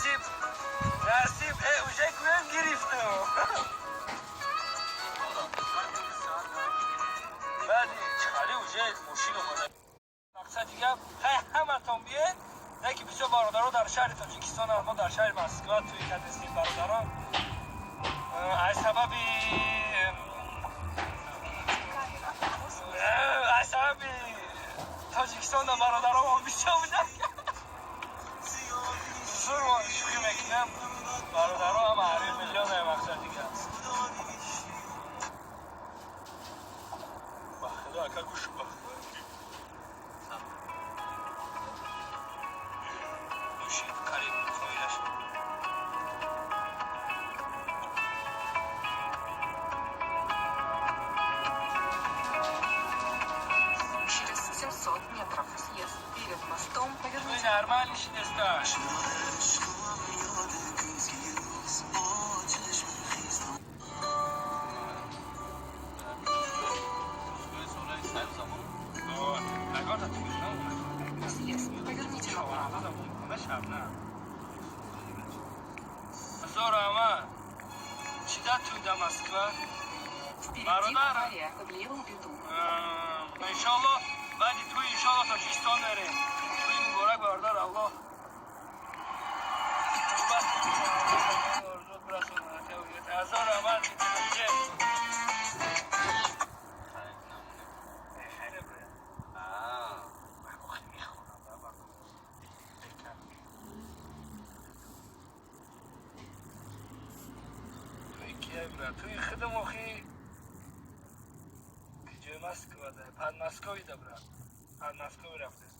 Насиб, насиб, уже гӯям гирифтам. Баъди чихали уже мошин омада. Мақсади гап, хай ҳаматон биед, не ки бисёр бародаро дар шаҳри Тоҷикистон, мо дар шаҳри Москва тӯй кардастем бародаро. Аз сабаби Тоҷикистон бародаро мо бисёр буданд. Зур шӯхӣ мекунам. Бародаро ҳама ҳари миллион мақсади гап. Ба худо ака гӯш ба. Через 700 метров съезд перед мостом поверните. Нормально не Съезд. Поверните направо. Москва. Впереди авария в левом ряду. Иншаллоҳ, баъди туи иншаллоҳ Тоҷикистон мерем. Туи муборак, бародар, Аллоҳ. Ҳазор раҳмат. Туи худам охи киҷои Москва да, Подмосковье да, брат. Подмосковье рафтесам.